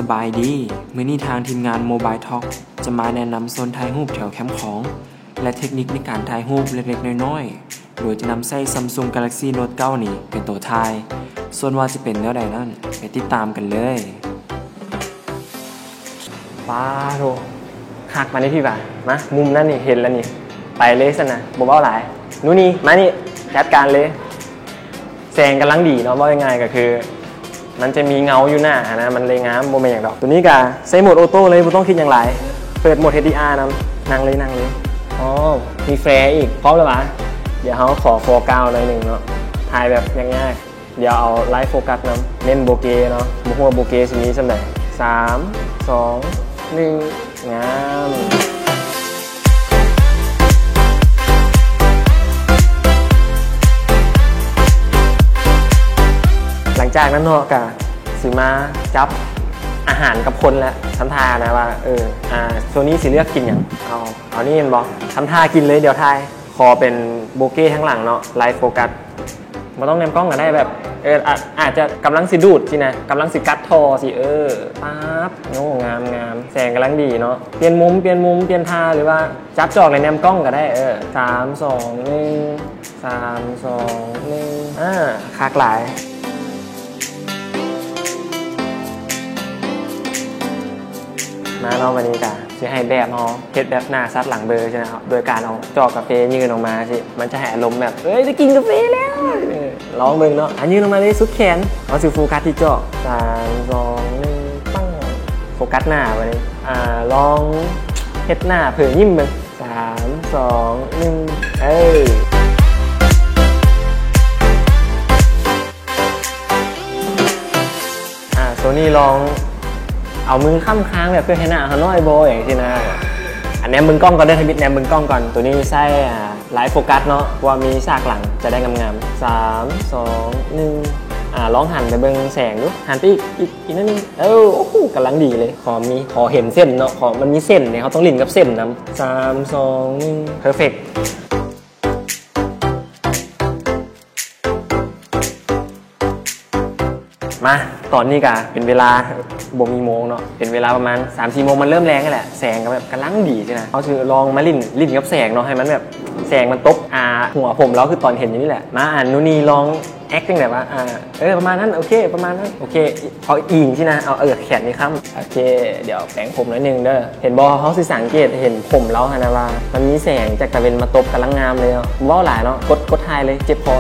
ສະບາຍດີ, ມື້ນີ້ທາງທີມງານ Mobile Talk ຈະມາແນະນຳໂຊນຖ່າຍຮູບແຖວແຄມຂອງ ແລະ ເທັກນິກໃນການຖ່າຍຮູບເລັກໆນ້ອຍໆ ໂດຍຈະນຳໃຊ້ Samsung Galaxy Note ເກົ້ານີ້ເປັນໂຕຖ່າຍ. ສ່ວນວ່າຈະເປັນແນວໃດນັ້ນ ໄປຕິດຕາມກັນເລີຍ. ປາໂທ ຄັກປານນີ້ພີ່ຫວາ? ມາ ມຸມນັ້ນນີ້ເຫັນແລ້ວນີ້ ໄປເລີຍຊັ້ນນະ ບໍ່ເວົ້າຫຼາຍ. ນູ່ນີ້ ມານີ້ ຈັດການເລີຍ. ແສງກຳລັງດີເນາະ ເວົ້າງ່າຍໆກໍຄື ມັນຈະມີເງົາຢູ່ໜ້າຫັ້ນນະ ມັນເລີຍງາມ ບໍ່ແມ່ນຫຍັງດອກ. ໂຕນີ້ກະໃສ່ໂໝດໂອໂຕ້ເລີຍ ບໍ່ຕ້ອງຄິດຫຍັງຫຼາຍ. ເປີດໂໝດ HDR ນຳ. ນັ່ງເລີຍ ນັ່ງເລີຍ. ອໍ ມີແຟອີກ ພ້ອມແລ້ວຫວາ? ດຽວເຮົາຂໍ foreground ໜ້ອຍໜຶ່ງເນາະ ຖ່າຍແບບຍາກໆ. ດຽວເອົາ Light Focus ນຳ ເນັ້ນໂບເກເນາະ ບໍ່ຮູ້ວ່າໂບເກຊິມີສ່ຳໃດ. ສາມ ສອງ ໜຶ່ງ ງາມ. ຫຼັງຈາກນັ້ນເນາະ ກະຊິມາຈັບອາຫານກັບຄົນແຫຼະ. ທຳທ່ານະວ່າ ເອີ ອ່າ ໂຊນີ້ຊິເລືອກກິນຫຍັງ? ເອົາ ເອົານີ້ແມ່ນບໍ່? ທຳທ່າກິນເລີຍ ດຽວຖ່າຍ. ຂໍເປັນໂບເກທາງຫຼັງເນາະ Light Focus. ບໍ່ຕ້ອງແນມກ້ອງກໍໄດ້ ແບບ ເອີ ອາດ ອາດຈະກຳລັງຊິດູດຊີ້ນະ ກຳລັງຊິກັດທໍ່ຊີ້ ເອີ ປາບ ໂອ້ ງາມໆ ແສງກຳລັງດີເນາະ. ປ່ຽນມຸມ ປ່ຽນມຸມ ປ່ຽນທ່າ ຫຼືວ່າຈັບຈອກແລ້ວແນມກ້ອງກໍໄດ້. ເອີ ສາມ ສອງ ໜຶ່ງ ສາມ ສອງ ໜຶ່ງ ອາ ຄັກຫຼາຍ. ມາເນາະ ບາດນີ້ກະຊິໃຫ້ແບບເຮົາເຮັດແບບໜ້າສັດຫຼັງເບີຊີ້ນະ ໂດຍການເອົາຈອກກາເຟຍື່ນອອກມາຊີ້ ມັນຈະໃຫ້ອາລົມແບບ ເອີຍ ໄດ້ກິນກາເຟແລ້ວ. ເອີ ລອງເບິ່ງເນາະ ອາ ຍື່ນອອກມາເລີຍສຸດແຂນ. ເຮົາຊິໂຟກັສທີ່ຈອກ ສາມ ສອງ ໜຶ່ງ ປັ້ງ. ໂຟກັສໜ້າບາດນີ້ ອາ ລອງເຮັດໜ້າເຜີຍິ້ມເບິ່ງ. ສາມ ສອງ ໜຶ່ງ ເອີ. ອາ ໂຊນີ້ລອງເອົາມືຄ້ຳຄາງແບບເພື່ອໃຫ້ໜ້າເຮົານ້ອຍບໍ່ ຫຍັງຊີ້ນະ. ອາ ແນມເບິ່ງກ້ອງກ່ອນເດີ ທຳອິດແນມເບິ່ງກ້ອງກ່ອນ. ໂຕນີ້ໃຊ້ ອາ Light Focus ເນາະ ເພາະວ່າມີສາກຫຼັງຈະໄດ້ງາມໆ. ສາມ ສອງ ໜຶ່ງ ອາ ລອງຫັນໄປເບິ່ງແສງດູ ຫັນໄປອີກ ອີກ ອີກໜ້ອຍໜຶ່ງ. ເອີ ໂອ້ໂຫ ກຳລັງດີເລີຍ. ຂໍມີ ຂໍເຫັນເສັ້ນເນາະ ຂໍ ມັນມີເສັ້ນເດ ເຮົາຕ້ອງຫຼິ້ນກັບເສັ້ນນຳ. ສາມ ສອງ ໜຶ່ງ ເພີເຟັກ. ມາ ຕອນນີ້ກະເປັນເວລາ ບໍ່ມີໂມງເນາະ ເປັນເວລາປະມານສາມສີ່ໂມງ ມັນເລີ່ມແລງແລ້ວແຫຼະ ແສງກໍແບບກຳລັງດີຊີ້ນະ. ເຮົາຊິລອງມາຫຼິ້ນ ຫຼິ້ນກັບແສງເນາະ ໃຫ້ມັນແບບແສງມັນຕົບ ອາ ຫົວຜົມເຮົາ ຄືຕອນເຫັນຢູ່ນີ້ແຫຼະ. ມາ ອາ ນູ່ນີ້ລອງ ແອັກຈັ່ງໃດວະ? ອາ ເອີ ປະມານນັ້ນ ໂອເຄ ປະມານນັ້ນ ໂອເຄ. ເອົາອີງຊີ້ນະ ເອົາ ເອີ ແຂນນີ້ຄ້ຳ ໂອເຄ. ດຽວແປງຜົມໜ້ອຍໜຶ່ງເດີ ເຫັນບໍ່? ເຮົາຊິສັງເກດເຫັນຜົມເຮົາຫັ້ນນະວ່າ ມັນມີແສງຈາກຕາເວັນມາຕົບ ກຳລັງງາມເລີຍເນາະ. ບໍ່ເວົ້າຫຼາຍເນາະ ກົດ ກົດຖ່າຍເລີຍ ເຈັບຄໍ.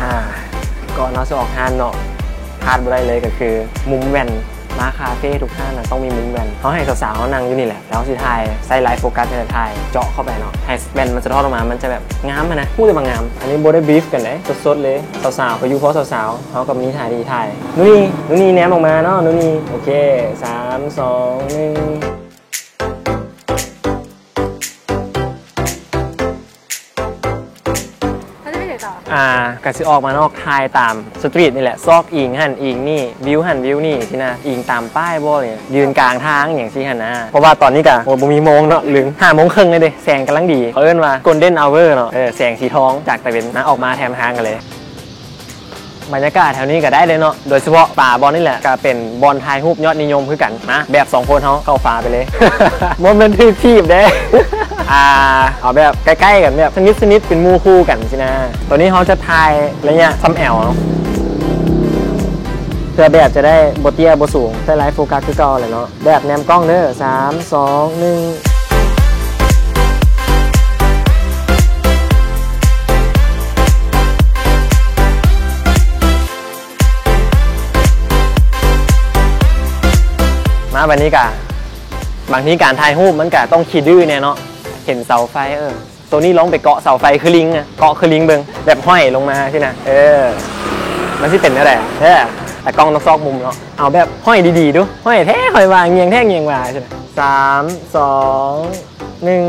ອາ ກ່ອນເຮົາຊິອອກຮ້ານເນາະ ພາດບໍ່ໄດ້ເລີຍກໍຄືມຸມແວ່ນ. ມາຄາເຟທຸກຮ້ານນະ ຕ້ອງມີມຸມແວ່ນ. ເຮົາໃຫ້ສາວໆເຮົານັ່ງຢູ່ນີ້ແຫຼະ ແລ້ວເຮົາຊິຖ່າຍ ໃຊ້ Light Focus ນີ້ແຫຼະ ຖ່າຍເຈາະເຂົ້າໄປເນາະ ໃຫ້ແວ່ນມັນສະທ້ອນອອກມາ ມັນຈະແບບງາມຫັ້ນນະ ຮູ້ແຕ່ວ່າງາມ. ອັນນີ້ບໍ່ໄດ້ບຣີຟກັນເດ້ ສົດໆເລີຍ. ສາວໆກໍຢູ່ພໍສາວໆ ເຮົາກໍມີທ່າທີ່ຖ່າຍ. ນູ່ນີ້ ນູ່ນີ້ແນມອອກມາເນາະ ນູ່ນີ້. ໂອເຄ ສາມ ສອງ ໜຶ່ງ. ອາ ກະຊິອອກມານອກ ຖ່າຍຕາມສະຕຣີດນີ້ແຫຼະ ຊອກອີງຫັ້ນອີງນີ້ ວິວຫັ້ນວິວນີ້ຊີ້ນະ ອີງຕາມປ້າຍບໍ່ນີ້ ຢືນກາງທາງຫຍັງຊີ້ຫັ້ນນະ. ເພາະວ່າຕອນນີ້ກະ ໂອ້ ບໍ່ມີໂມງເນາະ ລືມ ຫ້າໂມງເຄິ່ງແລ້ວເດ້ ແສງກຳລັງດີ ເຂົາເອີ້ນວ່າ Golden Hour ເນາະ. ເອີ ແສງສີທອງຈາກຕາເວັນນະ ອອກມາແຖມທາງກັນເລີຍ. ບັນຍາກາດແຖວນີ້ກໍໄດ້ເດ້ເນາະ ໂດຍສະເພາະຝາບ່ອນນີ້ແຫຼະ ກໍເປັນບ່ອນຖ່າຍຮູບຍອດນິຍົມຄືກັນ. ມາ ແບບສອງຄົນເຮົາເຂົ້າຝາໄປເລີຍ ບໍ່ແມ່ນຖືກຖີບເດ້ ອ່າ ເອົາແບບໃກ້ໆກັນ ແບບສະໜິດໆ ເປັນໝູ່ຄູ່ກັນຊີ້ນະ. ຕອນນີ້ເຮົາຈະຖ່າຍໄລຍະສ່ຳແອວເນາະ ເພື່ອແບບຈະໄດ້ບໍ່ເຕ້ຍບໍ່ສູງ. ໃສ່ Light Focus ຄືເກົ່າແຫຼະເນາະ. ແບບແນມກ້ອງເດີ ສາມ ສອງ ໜຶ່ງ. ມາ ບັດນີ້ກະ ບາງທີການຖ່າຍຮູບມັນກະຕ້ອງຂີ້ດື້ແດ່ເນາະ ເຫັນເສົາໄຟ ເອີ ໂຕນີ້ລອງໄປເກາະເສົາໄຟຄືລິງນະ ເກາະຄືລິງເບິ່ງ ແບບຫ້ອຍລົງມາຊີ້ນະ ເອີ ມັນຊິເປັນແນວໃດ? ເອີ ຕາກ້ອງຕ້ອງຊອກມຸມເນາະ ເອົາແບບຫ້ອຍດີໆດູ ຫ້ອຍແທ້ຫ້ອຍວ່າ ງຽງແທ້ງຽງວ່າຊີ້ນະ. ສາມ ສອງ ໜຶ່ງ.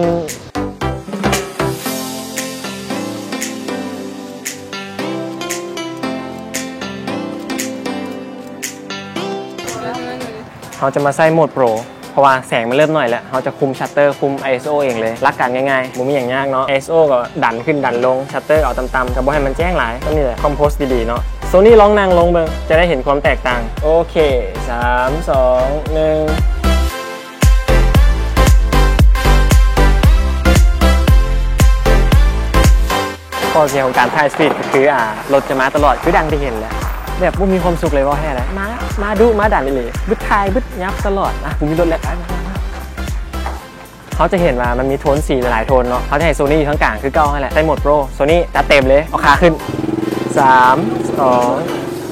ເຮົາຈະມາໃຊ້ໂໝດໂປຣ ເພາະວ່າແສງມັນເລີ່ມໜ້ອຍແລ້ວ ເຮົາຈະຄຸມຊັດເຕີ ຄຸມໄອເອສໂອເອງເລີຍ. ຫຼັກການງ່າຍໆ ບໍ່ມີຫຍັງຍາກເນາະ. ໄອເອສໂອກໍດັນຂຶ້ນດັນລົງ ຊັດເຕີກໍເອົາຕ່ຳໆ ກໍບໍ່ໃຫ້ມັນແຈ້ງຫຼາຍ. ສ່ຳນີ້ແຫຼະ ຄອມໂພສດີໆເນາະ. ໂຊນີ້ ລອງນັ່ງລົງເບິ່ງ ຈະໄດ້ເຫັນຄວາມແຕກຕ່າງ. ໂອເຄ ສາມ ສອງ ໜຶ່ງ ຂໍ້ເສຍຂອງການຖ່າຍສະຕຣີດກໍຄື ອ່າ ລົດຈະມາຕະຫຼອດ ຄືດັ່ງທີ່ເຫັນແຫຼະ ແບບບໍ່ມີຄວາມສຸກເລີຍ ເວົ້າແທ້ແຫຼະ. ມາ ມາດຸມາດັນອີ່ຫຼີ ບຶດຖ່າຍບຶດຫຍັບຕະຫຼອດ. ອ່ະ ກູມີລົດແລ້ວ. ເຮົາຈະເຫັນວ່າມັນມີໂທນສີຫຼາຍໆໂທນເນາະ. ເຮົາຈະໃຫ້ໂຊນີ້ຢູ່ທາງກາງຄືເກົ່າຫັ້ນແຫຼະ ໃສ່ໂໝດໂປຣ. ໂຊນີ້ ຈັດເຕັມເລີຍ ເອົາຂາຂຶ້ນ ສາມ ສອງ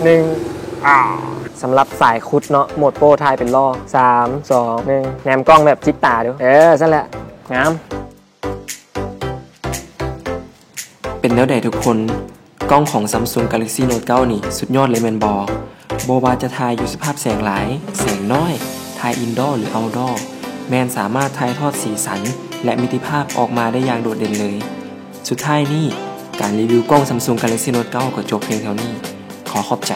ໜຶ່ງ ອາ. ສຳລັບສາຍຂຸດເນາະ ໂໝດໂປຣຖ່າຍເປັນລໍ ສາມ ສອງ ໜຶ່ງ ແນມກ້ອງແບບຈິກຕາດູ ເອີ ຊັ້ນແຫຼະ ງາມ. ເປັນແນວໃດທຸກຄົນ? ກ້ອງຂອງ Samsung Galaxy Note ເກົ້ານີ້ສຸດຍອດເລີຍແມ່ນບໍ່? ບໍ່ວ່າຈະຖ່າຍຢູ່ສະພາບແສງຫຼາຍ, ແສງນ້ອຍ, ຖ່າຍ indoor ຫຼື outdoor ແມ່ນສາມາດຖ່າຍທອດສີສັນ ແລະ ມິຕິພາບອອກມາໄດ້ຢ່າງໂດດເດັ່ນເລີຍ. ສຸດທ້າຍນີ້, ການຣີວິວກ້ອງ Samsung Galaxy Note ເກົ້າກໍຈົບພຽງເທົ່ານີ້. ຂໍຂອບໃຈ.